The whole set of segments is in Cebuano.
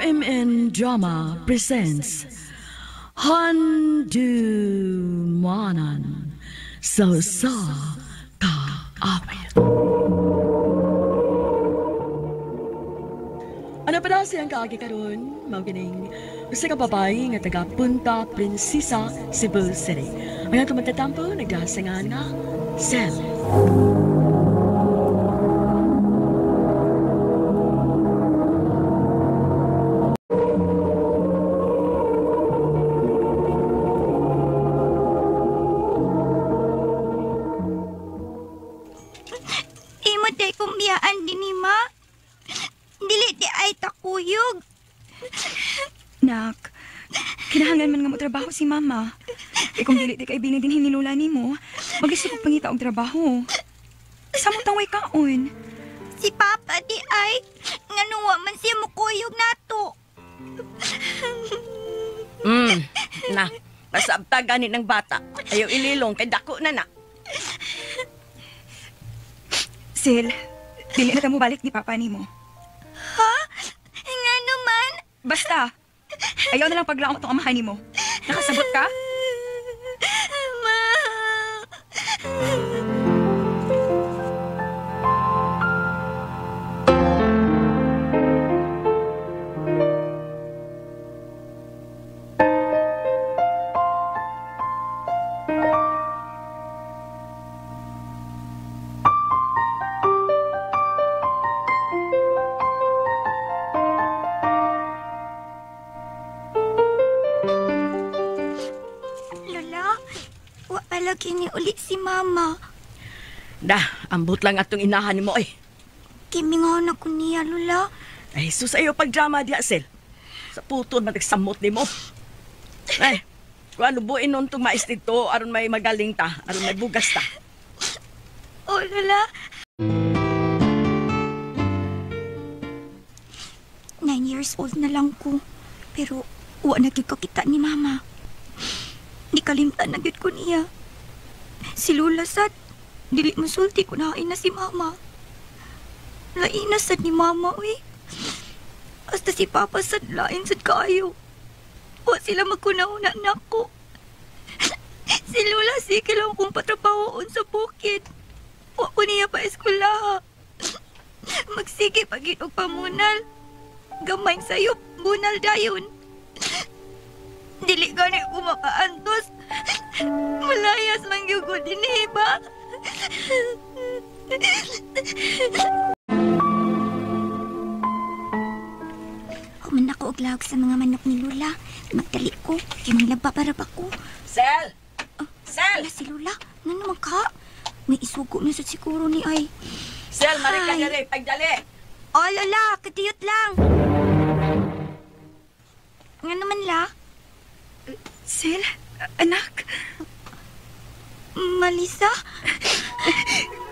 RMN Drama presents Handumanan sa Usa Ka Awit. Ano pa na siyang kaagi karon? Mao kining usa ka babae nga taga Punta Princesa, Cebu City. Ang atong magtatampo nagdasangan nga Sel. Imo day kong biyaan din ni ma. Dili di ay takuyog. Nak, kinahanglan man nga mo trabaho si mama. E kung dili di kay bilin din hinilula nimo, mag-isip og pangita og trabaho. Samot ang way kaon. Si Papa di ay, nganuwa man siya mukuyog nato. Na, pasabta gani ng bata. Ayaw ililong kay dako na na. Sil, dili na ta mo balik ni Papa nimo. Ha? Nga naman? Basta, ayaw na lang paglaong itong amahan nimo. Nakasabot ka? Ma! Lola, wala kini ulit si Mama. Da, ambot lang atong inahan mo eh. Kimingaw na ko niya, Lola. Ay, sus ayo pagdrama diya, Sel. Sa puton matagsamot ni mo. Ay, kung ano buin nun itong mais dito, aron may magaling ta, aron may bugas ta. Oh, Lola. 9 years old na lang ko. Pero, wa na gyud ko kita ni Mama. Di kalimtan na gyud ko niya. Si Lola sad, dili masulti ko nahain na si Mama. Lain na sad ni Mama, uy. Hasta si Papa sad, lain sad kaayo. Wa sila magkunauna nako. Si Lola sige lang kong patrabahoon sa bukid. Wa ko niya pa eskwelaha. Magsige pagid og pamunal. Gamay sayop, bunal dayon. Dili gani ko makaantos. Malayas man gyud ko dinhi ba? Human ako og lahog sa mga manok ni Lola. Magdali ko, kay manglaba para ba ko. Sel! Sel! Wala si Lola. Ngano man ka? May isugo na sa siguro ni ay. Sel, marika diri, pagdali. Oh, Lola, kadiyot lang. Ngano man la? Sil, anak. Malisa?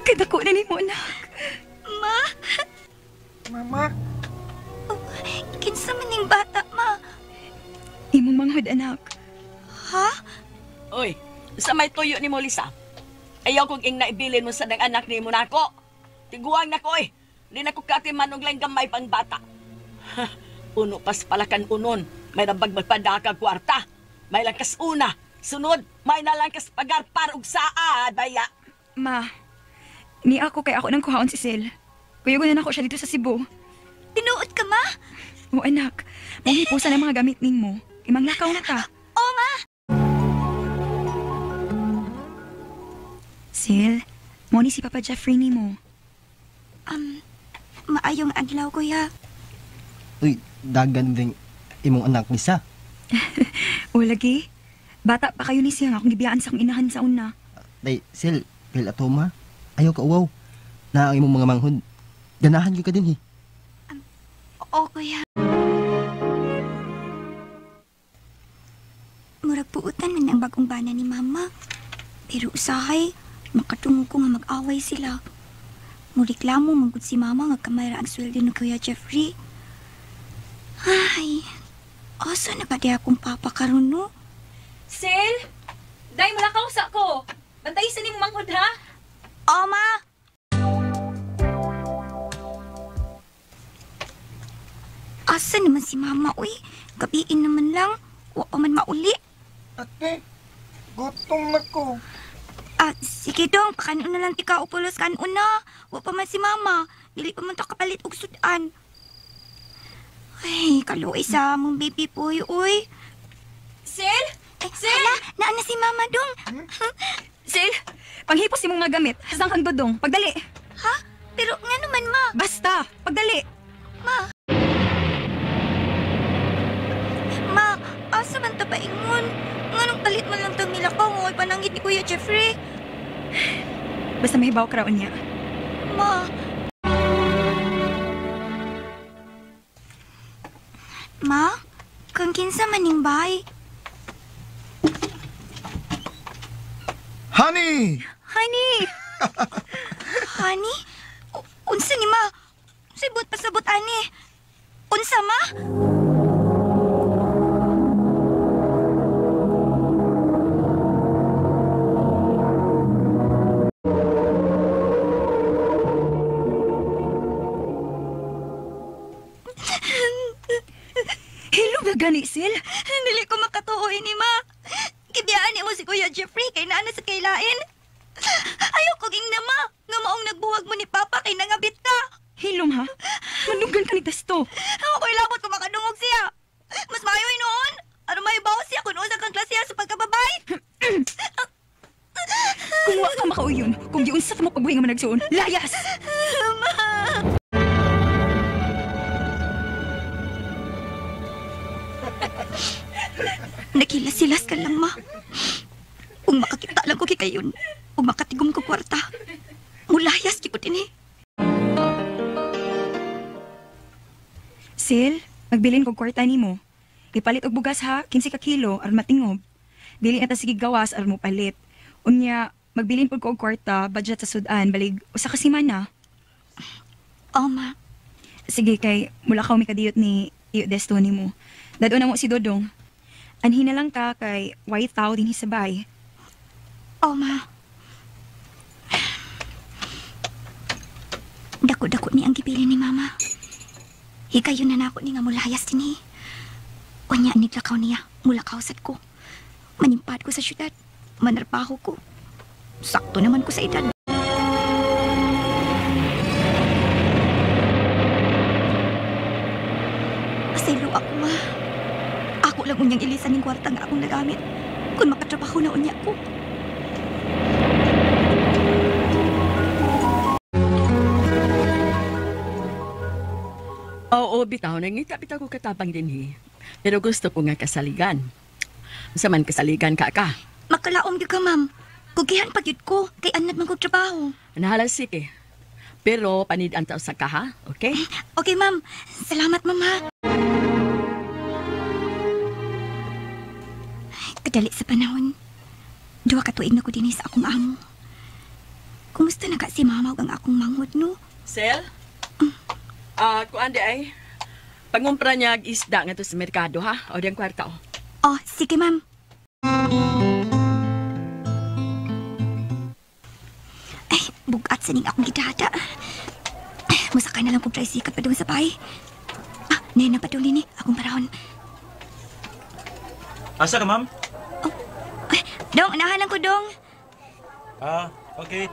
Kadako na ni mo, anak. Ma? Mama? Oh, kinsa man ning bata, ma? Imong manghod, anak. Ha? Uy, sa may tuyo ni mo, Lisa. Ayaw kong ing naibilin mo sa nang anak ni mo nako. Tiguang nako eh. Di na ko katiman og laing gamay pang bata. Uno pas palakan unon. May rabag magpadaka kwarta. May langkas una. Sunod, may nalangkas pagarpar og saad, baya. Ma, ni ako kay ako nang kuhaon si Sil. Kuyago na nako siya dito sa Cebu. Tinuod ka, ma? O anak, manghipusan ang mga gamit nimo. Imanglakaw na ta. O, ma! Sil, mo ni si Papa Jeffrey nimo. Maayong adlaw, kuya. Uy, dagan rin imong anak ni sa. O lagi, bata pa kayo ni siya nga akong gibiyaan sa akong inahan sa una. Day, Sil, pil atoma. Ayaw ka uwaw. Na ang imong mga manghod. Ganahan gyud ka din, he. Oo, kuya. Murag puutan man ang bagong bana ni Mama. Pero usahay, makatungog ko nga mag-away sila. Mureklamo manggod si Mama nga kamay ra ang sweldo ni Kuya Jeffrey. Ay, asa na ba di akong papa karon no? Sil, day mo lakaw sa ko. Bantay sa nimo manghod ha. O, ma! Asa naman si mama, uy? Gabiin naman lang. Wa pa man mauli. Ate, gutom na ko. Ah, sige dong, pakanon na lang tika o pulos kanon na. Wa pa man si mama. Dili pa man ta kapalit og sudan. Ay, kaluoy sa among baby boy, uy. Sil? Ay, hala, naa na si mama dong. Sil, panghipos imong mga gamit. Hasang kang dodong. Pagdali. Ha? Pero nga naman, ma. Basta, pagdali. Ma. Ma, asa man ta paingon? Nganong palit man lang tang nilakaw mo ay panangit ni Kuya Jeffrey? Basta mahibaw ka raw niya. Ma. Ma, kang kinsa maning bay? Honey! Honey! Honey? Unsa ni ma? Sibot pasabot ani. Unsa ma? Hello ba gani, Sil? Dili ko makatuo ini ma. Gibiyaan nimo si Kuya Jeffrey kay naa na sa kailain. Ayaw ko ging na ma. Nga maong nagbuwag mo ni Papa kay nangabit ka. Hilom ha? Manugan ka ni Testo. Ako ko'y labot kung makadungog siya. Mas maayo noon. Ano may bawas siya kung unsa kang klase sa pagkababay. Kung wa ka makauyon, kung giunsa ka mo pagbuhi nga managsuon, layas! Ma! Nakilas-silas ka lang, ma. Kung makakita lang ko kay kayon, kung makatigom ko kwarta, mulayas ki ko dinhi. Sil, magbilin kog kwarta nimo. Ipalit og bugas ha, 15 ka kilo aron matingob. Dili na ta sige gawas aron mo palit. Unya, magbilin pud ko og kwarta, budget sa sudan, balig usa ka semana. Oh, ma. Sige kay mula ka mi kadiyot ni iyo desto nimo. Dad-o na mo si Dodong. Anhi na lang ka kay white tao dinhi sa bay. Oh, ma. Dako-dako ni ang gipili ni mama. Higayon na nako ni nga mulayas dinhi. Unya niglakaw niya, mulakaw sad ko. Manimpad ko sa syudad, manarbaho ko. Sakto naman ko sa edad. Pasaylo ako, ma. Ako lang unyang ilisan ng kwarta nga akong nagamit. Kung makatrabaho na unya ko. Oo, bitaw. Nangita bitaw ko katabang dinhi. Pero gusto ko nga kasaligan. Sa man kasaligan ka ka. Makalaom gyud ka, ma'am. Kugihan pa gyud ko. Kay anad man kog trabaho. Nahala sige. Pero panid-an ta sa ka, ha? Okay? Okay, ma'am. Salamat, ma'am, ha? Kadali sa panahon. Duha ka tuig na ko dinhi sa akong amo. Kumusta na ka si mama ug ang akong manghod, no? Sel? Kuan di ay. Pangumpra niya og isda ngadto sa merkado, ha? O diyang kwarta, oh. Oh, sige, ma'am. Ay, bugat sa ning akong gidada. Ay, musakay na lang kong tricycle pa doon sa bahay. Ah, nena pa doon nini, akong parahon. Asa ka, ma'am? Oh, ay, dong, unahan lang ko, dong. Ah, okay.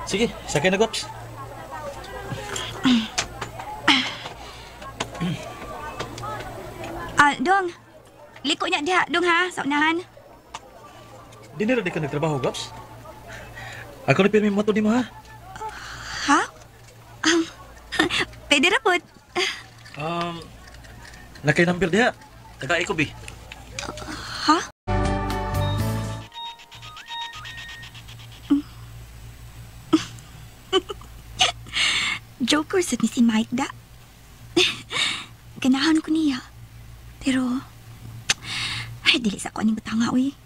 Sige, sakay na, Gops. Ah, dong. Liko niya diha, dong ha, sa unahan. Di na di ka nagtrabaho, Gops? Ako na pirmi moto ni mo, ha? Ha? Pwede ra pod. Nakay number diha. Taga ko, bi. Ha? Joker sad ni si Mike da. Ganahan ko niya. Pero, ay, dili sa ako aning butanga, uy.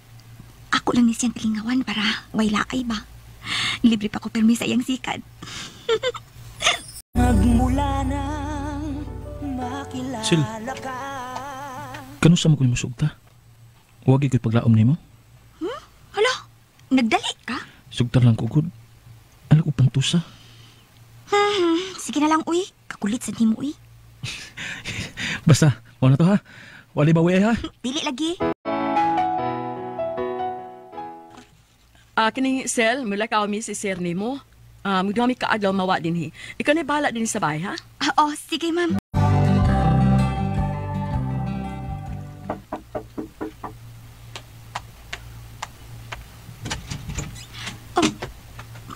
Ako lang ni siyang kalingawan para way lakay ba. Libre pa ko permi sa iyang sikad. Nagmula nang makilala Sil, ka. Kano sa mo ko sugta? Wagi ko'y paglaom nimo? Hala, nagdali ka? Sugta lang ko, good. Ano ko pantusa? Sige na lang, uy. Kakulit sa nimo eh. Basta, mao na to ha. Wali ba ha? Dili lagi. Kining Sel, mula ka mi si sir nimo. Mugdami ka adlaw mawa dinhi. Ikaw na bahala din sa bahay ha? Oh, sige ma'am. Oh,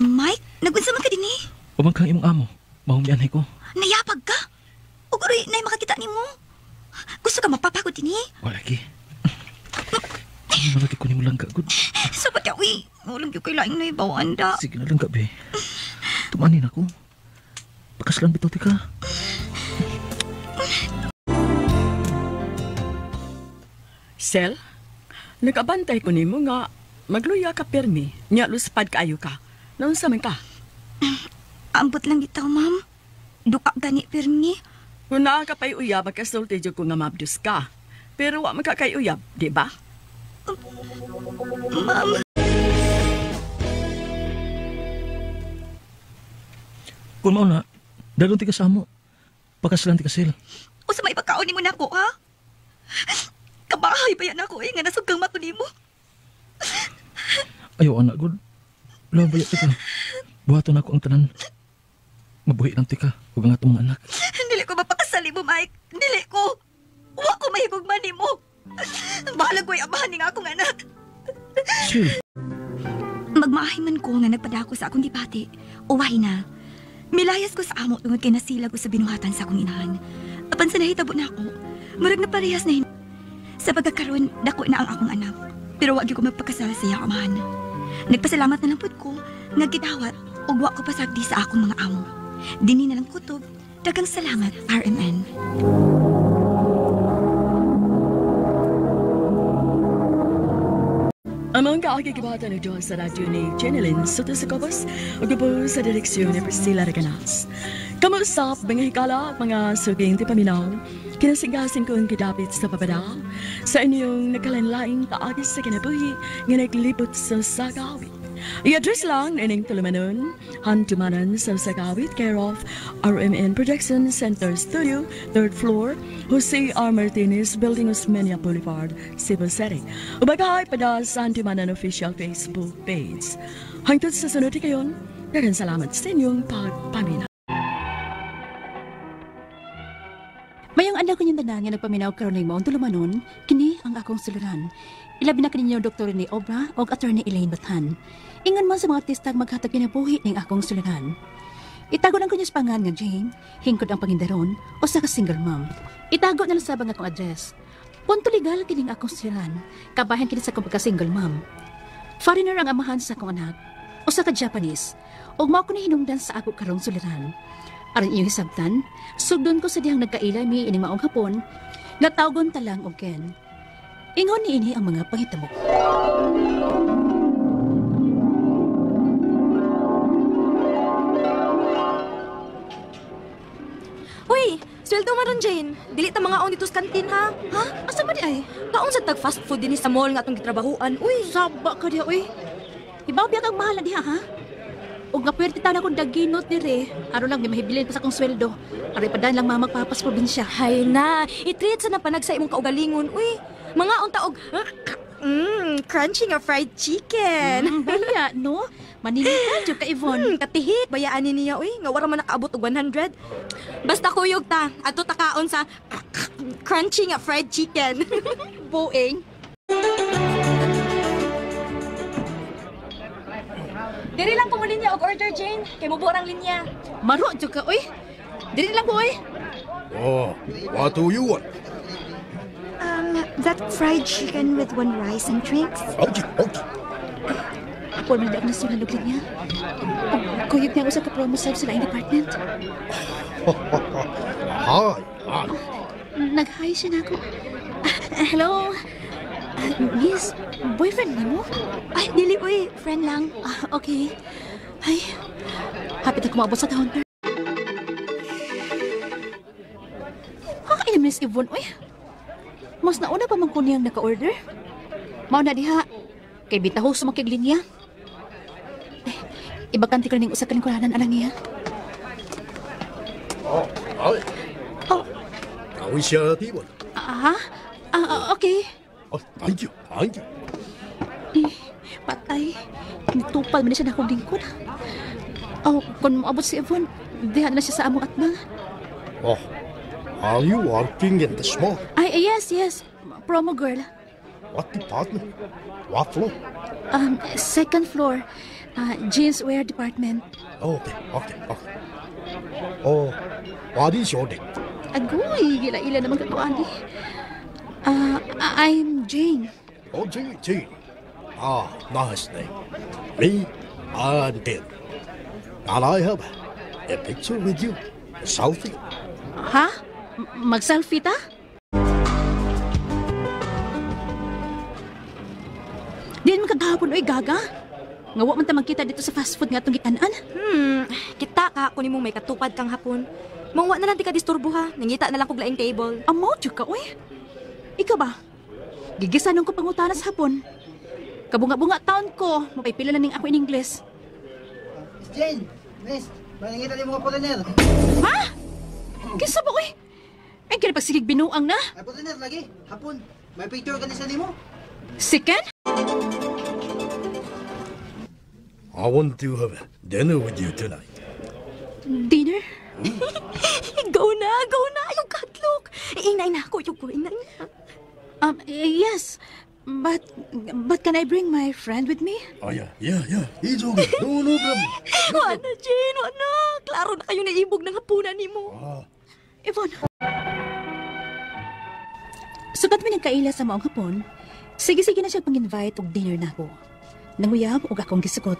Mike, nagunsa man ka dinhi? Umang kang imong amo. Mahumyan ko. Nayapag ka? Ug uroy nay makakita nimo. Gusto ka mapapagod dinhi? Wala lagi. Malaki ko nimo langga gud. Sabat ya, uy. Walang gyud kay laing nahibawan da. Sige na langga be. Tumanin ako. Pakaslan bitaw ti ka. Sel, nagabantay ko nimo nga magluya ka pirmi. Nya luspad kaayo ka. Naunsa man ka? Ambot lang bitaw, ma'am. Duka gani pirmi. Kung naa ka pa'y uyab, magkasulti jud ko nga mabdus ka. Pero wa man ka kay uyab, di ba? Ma'am. Kung mao na, dalon ti ka sa amo. Pakaslan ti ka Sel. Usa may pagkaon nimo nako, ha? Kabahay pa yan ako, eh, nga nasugang mato nimo. Ayaw, anak, good. Love, bayo ti ka. Buhaton ako ang tanan. Mabuhi lang ti ka, huwag ang atong mga anak. Dili ko mapakasali mo, Mike. Dili ko. Wa ko mahigugma nimo. Bahalag ko'y amahan ni nga akong anak. Sure. Magmaahay man ko nga nagpadako sa akong gipati. Uwahi na. Milayas ko sa amo tungod kay nasilag ko sa binuhatan sa akong inahan. Apan sa nahitabo na ako, murag na parehas na Sa pagkakaroon, dako na ang akong anak. Pero wag ko magpakasal sa iyang amahan. Nagpasalamat na lang pud ko nga gidawat ug wa ko pasagdi sa akong mga amo. Dini na lang kutob. Daghang salamat, RMN. Among kaagi gibata ni John sa radyo ni Jenilyn Soto sa Cobos ug ubo sa direksyon ni Priscilla Reganas. Kamuusap mga hikala, mga suking tipaminaw, kinasigasin ko ang gidapit sa babada sa inyong nagkalanlaing kaagi sa kinabuhi nga naglibot sa Sagawit. I-address lang ining tulumanon, Handumanan sa Sagawit, care of RMN Production Center Studio, 3rd floor, Jose R. Martinez, Building Osmeña Boulevard, Cebu City. Ubagahay pada sa Handumanan official Facebook page. Hangtod sa sunod kayon, daghang salamat sa inyong pagpaminaw. Mayong adlaw kanyang tanan nga nagpaminaw karon ning maong tulumanon, kini ang akong suluran. Ilabi na kaninyo Dr. Rene Obra og Attorney Elaine Bathan. Ingon man sa mga artistang maghatag kinabuhi ning akong suluran. Itago lang ko niya sa pangan nga Jane, hingkod ang pangindaron o sa ka single mom. Itago na lang sa bang akong address. Punto legal kining akong suluran. Kabahin kini sa akong pagka-single mom. Foreigner ang amahan sa akong anak, usa ka Japanese, ug mao ko ni hinungdan sa ako karong suliran. Aron iyong hisabtan, sugdon ko sa dihang nagkaila mi ining maong hapon, nga tawgon ta lang og Ken. Ingon niini ang mga panghitabo. Uy, sweldo man ron, Jane. Dili ta mga on dito sa kantin, ha? Ha? Asa ba di ay? Kaon sa tag fast food dinhi sa mall nga atong gitrabahuan. Uy, saba ka diha, uy. Ibaw biya kang mahal na diha, ha? Og nga puwerte taon akong daginot dire. Aron lang may mahibilin pa sa akong sweldo. Aron ipadaan lang mama magpapa sa probinsya. Hay na, i-treat sa na panag sa imong kaugalingon. Uy, mga unta og crunchy nga fried chicken. Baya, no? Manilitan jud ka, Yvonne. Katihik, bayaan ni niya, uy. Nga wala man nakaabot og 100. Basta kuyog ta, ato takaon sa crunchy nga fried chicken. Buing. Diri lang ko mo linya og order, Jane. Kay mubo ang linya. Maro jud ka, uy. Diri lang ko, uy. Oh, what do you want? That fried chicken with one rice and drinks. Okay, okay. Wala man ako nasulan og linya. Kuyog niya usa ka promo sab sa laing department. Hi, hi. Nag-hi siya na ako. Hello. Miss, boyfriend ni mo? Ay, dili, uy. Friend lang. Okay. Ay, hapit ako maabot sa counter. Kakain na, Miss Yvonne, uy. Mas nauna pa man ko niyang naka-order. Mao na diha. Kay bitaho sumakig linya. Ay, ibakante ko na ning usa ka lingkuranan alang niya. Oh. Hi. Oh. Can we share a table? Ah, okay. Oh, thank you. Thank you. Eh, patay. Nitupal man na siya na akong lingkod. Oh, kung maabot si Yvonne, dihan na siya sa among atbang. Oh, are you working in the mall? Ay, yes. Promo girl. What department? What floor? Second floor. Jeans wear department. Okay. Oh, what is your name? Agoy, gila-ila naman katuan eh. I'm Jane. Oh, Jane. Ah, nice name. Me, I'm Ben. Can I have a picture with you? A selfie? Ha? Mag-selfie ta? Diyan man kagahapon, oy, gaga. Nga wa man ta magkita dito sa fast food nga atong gikanan. Kita ka kung nimong may katupad kang hapon. Mangwa na lang di ka disturbo ha. Nangita na lang kog laing table. Amo, jud ka, oy. Ikaw ba? Gigisanon ko pangutana sa hapon. Kabunga-bunga taon ko, mapipila na ning ako in English. Miss Jane! Miss! Maningita ni mga foreigner! Ha? Kinsa ba, oy? Ay, kaya pagsigig binuang na. Ay, foreigner lagi! Hapon! May picture ka ni sa nimo? Si Ken? I want to have dinner with you tonight. Dinner? Go na! Ayaw katlok! Inay na ako, yung ko, inay na. Yes. But can I bring my friend with me? Oh, yeah. It's okay. No problem. Wala, Jane, wala. Klaro na kayo naibog ng hapunan ni mo. Yvonne. Sukat man ang kaila sa maong hapon, sige-sige na siya pang-invite og dinner na ako. Nanguyab og akong gisugot.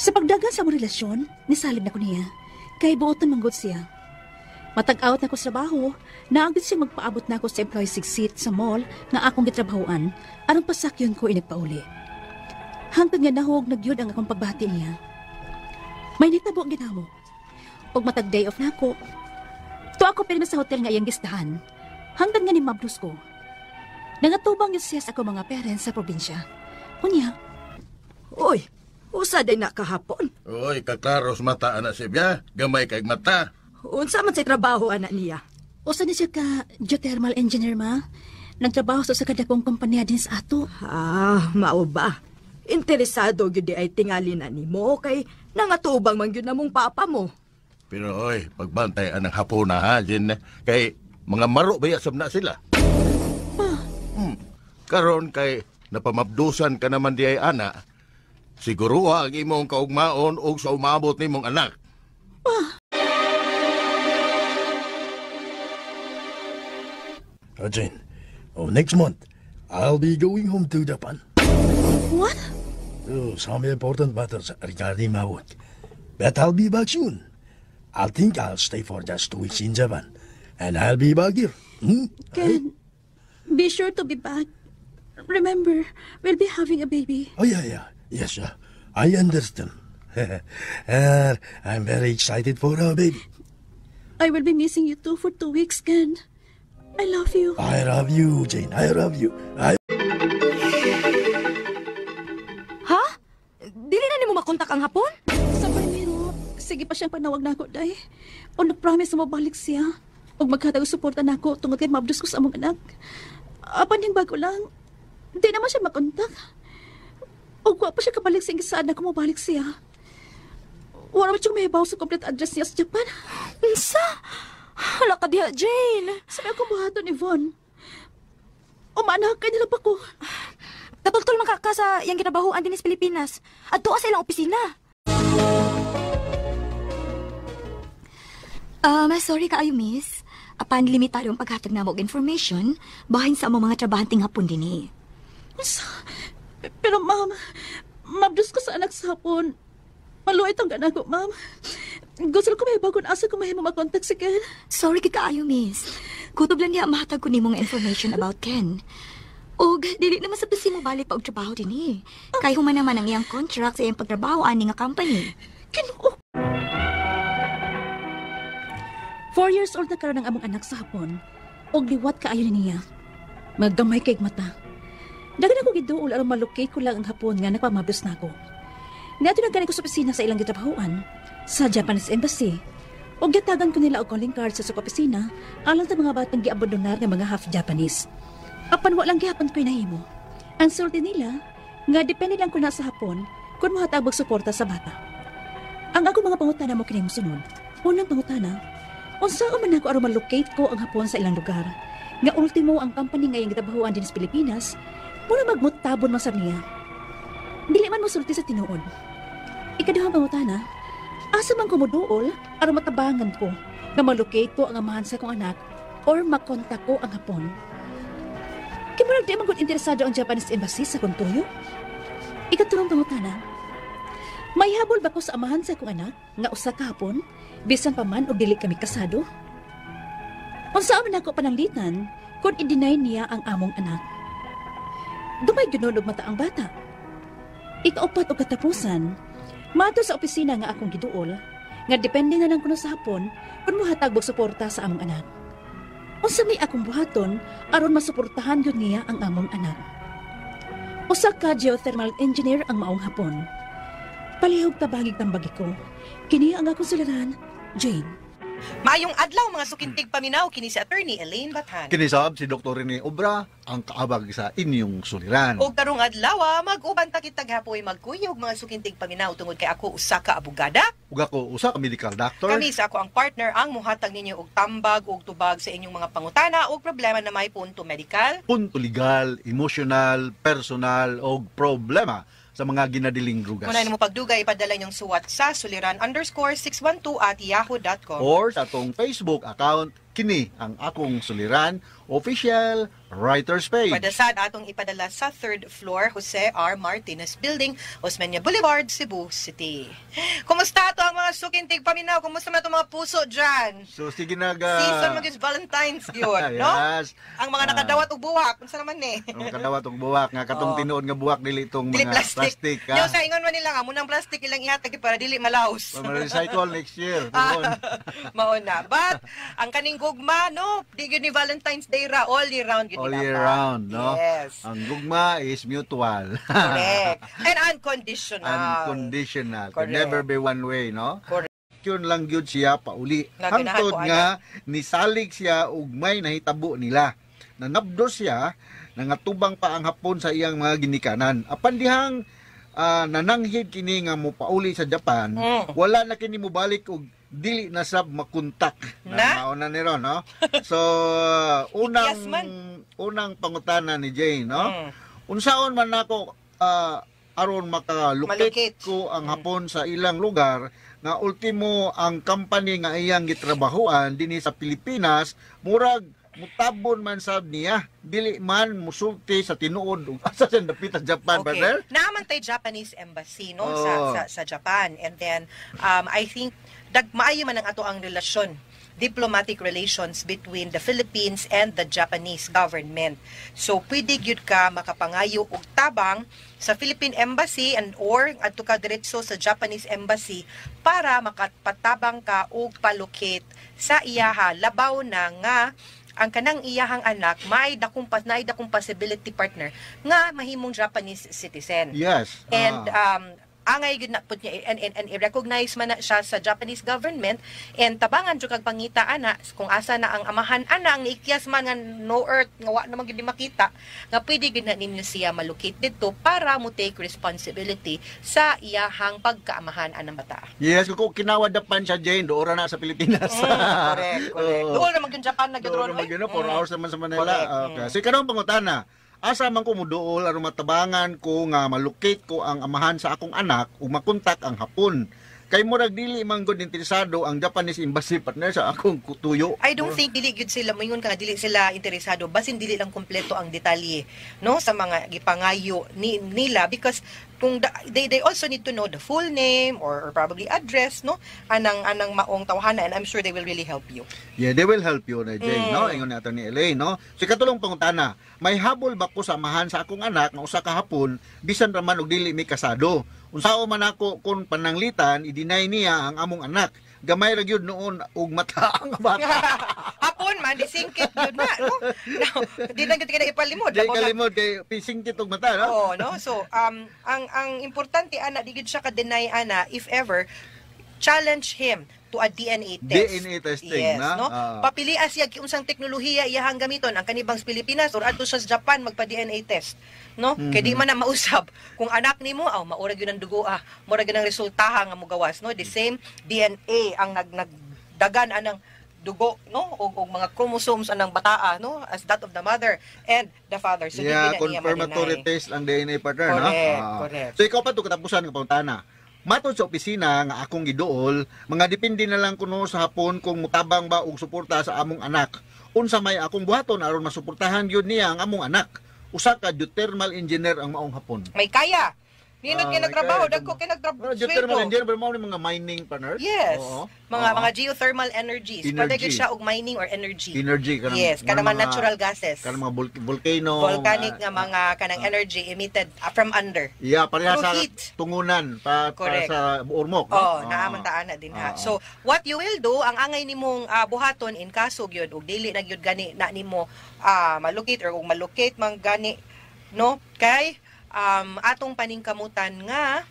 Sa pagdagan sa among relasyon, nisalig na ko niya. Kay buotan manggod siya. Matag-out na ko sa trabaho, naagid siya magpaabot na ako sa employee seat sa mall nga akong gitrabahoan, aron pasakyon ko inagpauli. Hangtod nga nahog nagyud ang akong pagbati niya. May nitabo ang ginamo. Og matag day off na ako. Tuwa ako pirmi sa hotel nga iyang gistahan. Hangtod nga ni mablos ko. Nangatubang yun siya sa ako mga parents sa probinsya. Unya. Uy, usa day na kahapon. Uy, kaklaros mata anak sibya. Gamay kay mata. Unsa man sa trabaho anak niya? Usa ni siya ka geothermal engineer ma. Nagtrabaho sa kadakong kompanya din sa ato. Ah, mao ba? Interesado gyud di ay tingali na nimo kay nangatubang man gyud namong papa mo. Pero oy, pagbantay anang hapon na ha, Jin, kay mga maro ba sab na sila? Karon kay napamabdusan ka naman di ay ana. Siguro ang imong kaugmaon og sa umabot nimong anak. Jane, next month, I'll be going home to Japan. What? Oh, some important matters regarding my work. But I'll be back soon. I think I'll stay for just 2 weeks in Japan. And I'll be back here. Ken, be sure to be back. Remember, we'll be having a baby. Oh, yeah. Yes, I understand. I'm very excited for our baby. I will be missing you too for 2 weeks, Ken. I love you. I love you, Jane. I love you. Ha? Dili na nimo makontak ang hapon? Sa primero, sige pa siyang panawag na ako, day. O nag-promise na mabalik siya. O maghatag suporta na ako tungod kay mabdos ko sa among anak. Apan yung bago lang, di naman siya makontak. O wa pa siya kabalik sa ingisaan na kumabalik siya. Wala man siyang mahibaw sa complete address niya sa Japan. Unsa? Hala ka diha, Jane. Sabi ako buhaton, Yvonne. Umana kay nila pa ko. Katultol man ka sa iyang ginabahuan din sa Pilipinas. Adto sa ilang opisina. Sorry kaayo, miss. Apan limitado ang paghatag namo og information bahin sa among mga trabahanteng hapon dinhi. Pero ma'am, mabdos ko sa anak sa hapon. Maluoy tong anak ko, ma'am. Gusto ko may bagon asa ko mahimo makontak si Ken. Sorry kay kaayo, miss. Kutob lang niya mahatag ko nimo nga information about Ken. Og dili naman sa mo balik pa og trabaho dinhi. Kay human naman ang iyang contract sa iyang pagtrabaho ani nga company. Ginoo. 4 years old na karon ang among anak sa hapon. Og liwat kaayo niya. Maggamay kay mata. Daghan ako giduol aron malukay ko lang ang hapon nga nagpamabdos na ako. Niadto na gani ko sa opisina sa ilang gitrabahoan sa Japanese Embassy. Ug gitagan ko nila og calling card sa opisina alang sa mga batang giabandonar nga mga half Japanese. Apan wa lang gihapon ko'y nahimo. Ang sulti nila nga depende lang ko na sa Hapon kung mohatag og suporta sa bata. Ang ako mga pangutana mo kini mosunod. Unang pangutana, unsa man ako aron ma-locate ko ang Hapon sa ilang lugar? Nga ultimo ang company nga iyang gitabahuan din sa Pilipinas, mura magmutabon man sa niya. Dili man mosulti sa tinuod. Ikaduhang pangutana, asa man ko moduol aron matabangan ko nga ma-locate ko ang amahan sa akong anak or makontak ko ang Hapon? Kay murag di man gud interesado ang Japanese Embassy sa akong tuyo. Ikatulong pangutana, may habol ba ko sa amahan sa akong anak nga usa ka Hapon bisan pa man og dili kami kasado? Unsa man ako pananglitan kung i-deny niya ang among anak? Gamay gyud og mata ang bata. Ikaupat og katapusan, mato sa opisina nga akong giduol, nga depende na lang kuno sa Hapon kung mohatag og suporta sa among anak. Unsa may akong buhaton aron masuportahan gyud niya ang among anak? Usa ka geothermal engineer ang maong Hapon. Palihog tabangig tambagi ko. Kini ang akong suliran, Jane. Maayong adlaw mga sukintig paminaw, kini si Attorney Elaine Bathan. Kini sab si Dr. Rene Obra ang kaabag sa inyong suliran. Og karong adlaw, mag-uban ta kitag hapoy magkuyog mga sukintig paminaw tungod kay ako usa ka abogada. Ug ako usa ka medical doctor. Kami sa ako ang partner ang muhatag ninyo og tambag og tubag sa inyong mga pangutana og problema na may punto medical, punto legal, emotional, personal og problema sa mga ginadiling drugas. Muna mo pagdugay, ipadala inyong suwat sa suliran_612@yahoo.com. Or sa atong Facebook account, kini ang akong suliran official writer's page. Padasad atong ipadala sa third floor, Jose R. Martinez Building, Osmeña Boulevard, Cebu City. Kumusta ato ang mga sukintig paminaw? Kumusta man itong mga puso dyan? So sige nag Season mag Valentine's yun, no? Yes. Ang mga nakadawat og buwak, unsa naman eh? Ang kadawat og buwak nga katong Oh. tinuod nga buwak dili itong Dili mga plastic. plastic, Yo ha. sa ingon man nila nga munang plastic ilang ihatag para dili malaos. Ma-recycle next year. Tuon. Mao na. But ang kaning gugma no, di gyud ni Valentine's Day ra, all year round gyud All ni year dapat. round, no? Yes. Ang gugma is mutual. Correct. And unconditional. Unconditional. Can Correct. never be one way, no? Correct. Yun lang gyud siya pauli. Nga ganahan Hangtod ko, nga nisalig siya ug may nahitabo nila. Nanabdo siya, nangatubang pa ang Hapon sa iyang mga ginikanan. Apan dihang nananghid kini nga mopauli sa Japan, wala na kini mobalik og dili na sab makontak. Na? Mauna ni ron, no? So, unang unang pangutana ni Jane, no? Unsaon man nako aron makalukit ko ang Hapon sa ilang lugar nga ultimo ang company nga iyang gitrabahoan dinhi sa Pilipinas murag mutabon man sab niya dili man musulti sa tinuod ug asa siya dapit sa Japan, partner. Naaman tay Japanese embassy no Oo. sa Japan, and then I think dag maayo man ang ato ang relasyon, diplomatic relations between the Philippines and the Japanese government. So pwede gyud ka makapangayo og tabang sa Philippine Embassy and or adto ka diretso sa Japanese Embassy para makapatabang ka og palocate sa iyaha, labaw na nga ang kanang iyahang anak may dakong pas naay dakong possibility, partner, nga mahimong Japanese citizen. And angay gyud na pud niya and i-recognize man na siya sa Japanese government, and tabangan jud kag pangita ana kung asa na ang amahan ana, ang niikyas man nga no earth nga wa naman gyud ni makita, nga pwede gyud na ninyo siya malocate didto para mo take responsibility sa iyahang pagkaamahan anang bata. Yes, kung kinawadapan siya, Jane, doora na sa Pilipinas. Correct, correct. Oo. Doon naman yung Japan na gyud Doon ron, naman oy. yun, no? 4 hours naman sa Manila. Correct. Okay. So, ikaw ang pangutana, asa man ko muduol aron matabangan ko nga malocate ko ang amahan sa akong anak ug makontak ang Hapon? Kay murag dili man gud interesado ang Japanese Embassy, partner, sa akong tuyo. I don't think dili gyud sila moingon ka nga dili sila interesado, basin dili lang kumpleto ang detalye no sa mga gipangayo ni nila, because kung they also need to know the full name or probably address no anang maong tawhana, and I'm sure they will really help you. Yeah, they will help you na Jane, no? Ingon nato ni Elaine, no? So katulong pangutana, may habol ba ko sa amahan sa akong anak nga usa ka Hapon bisan ra man og dili mi kasado? Unsao man ako kung pananglitan i-deny niya ang among anak? Gamay ra gyud noon og mata ang bata. Hapon man, di singkit gyud na, no? Now, di na gyud kay ipalimod. Di Labaw na- kalimod kay pisingkit og mata, no? Oo, no? So, ang importante ana, di gyud siya ka-deny ana, if ever challenge him to to a DNA test. DNA testing, yes, na? No? Ah. Papilia siya unsang teknolohiya iyahang gamiton, ang kanibang sa Pilipinas or adto sa Japan magpa DNA test, no? Kay di man na mausab kung anak nimo aw maura gyud ang dugo ah, mura gyud ang resultaha nga mogawas, no? The same DNA ang nagdagan anang dugo, no, og mga chromosomes anang bataa, no, as that of the mother and the father. So Yeah, di na niya confirmatory ma-deny. Test ang DNA partner, no? Correct, Ah. correct. So ikaw pa to katapusan nga pangutana. Matod sa opisina nga akong giduol, mga depende na lang kuno sa hapon kung mutabang ba og suporta sa among anak. Unsa may akong buhaton aron masuportahan gyud niya ang among anak? Usa ka geothermal engineer ang maong hapon. May kaya. Nindot Ah, kay may nagtrabaho, kaya. dagko kay nagtrabaho. Geothermal engineer pero mao ni mga mining partner? Yes. Oo. Mga Oo. mga geothermal energies. Energy. Pwede gyud siya og mining or energy. Energy kanang Yes, kanang mga natural gases. Kanang mga volcano, Volcanic nga mga kanang energy emitted from under. Yeah, pareha Through sa heat. tungunan pa, para Correct. sa Ormoc, no? Oh, naaman taan na din ha. So, what you will do, ang angay nimong buhaton in kaso gyud og dili na gyud gani na nimo malocate or ug malocate man gani, no, kay atong paningkamutan nga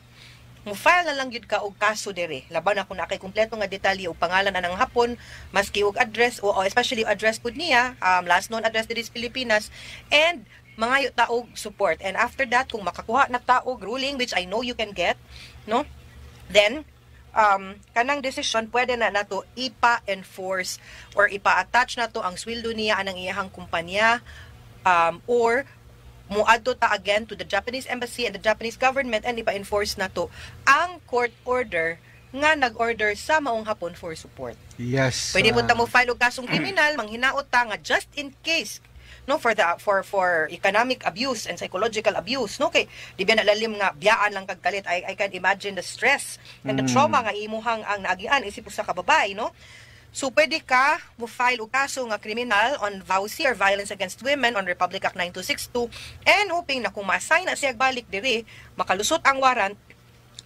mo-file na lang gyud ka og kaso dere. Laban ako na kay kumpleto nga detalye og pangalan anang hapon, maski og address o especially address pud niya, last known address diri sa Pilipinas, and mangayo ta og support. And after that, kung makakuha na ta og ruling, which I know you can get, no? Then kanang decision pwede na nato ipa-enforce or ipa-attach nato ang sweldo niya anang iyahang kumpanya, or muadto ta again to the Japanese embassy and the Japanese government and ipa-enforce nato ang court order nga nag-order sa maong hapon for support. Pwede po ta mo file og kasong kriminal, manghinaot ta nga just in case, no, for the for economic abuse and psychological abuse, no, kay di ba nalalim nga biyaan lang kag kalit. I can imagine the stress and the trauma nga imuhang ang naagian isip usa ka babae, no? So pwede ka mo file og kaso nga kriminal on VAWC or violence against women on Republic Act 9262, and hoping na kung ma-assign na siya balik diri, makalusot ang warrant,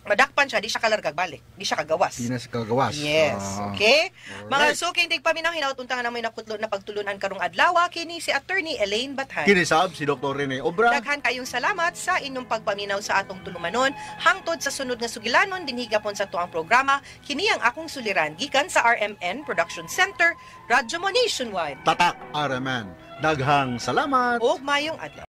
madakpan siya, di siya kalargag balik, di siya kagawas. Di na siya kagawas. Yes, okay? Mga Alright. suking tigpaminaw, hinaut unta nga namoy nakutlo na pagtulunan karong adlaw, kini si Attorney Elaine Bathan. Kini sab si Dr. Rene Obra. Daghan kayong salamat sa inyong pagpaminaw sa atong tulumanon. Hangtod sa sunod nga sugilanon dinhi gapon sa tuang programa, kini ang akong suliran gikan sa RMN Production Center, Radyo Mo Nationwide. Tatak RMN. Daghang salamat. Og mayong adlaw.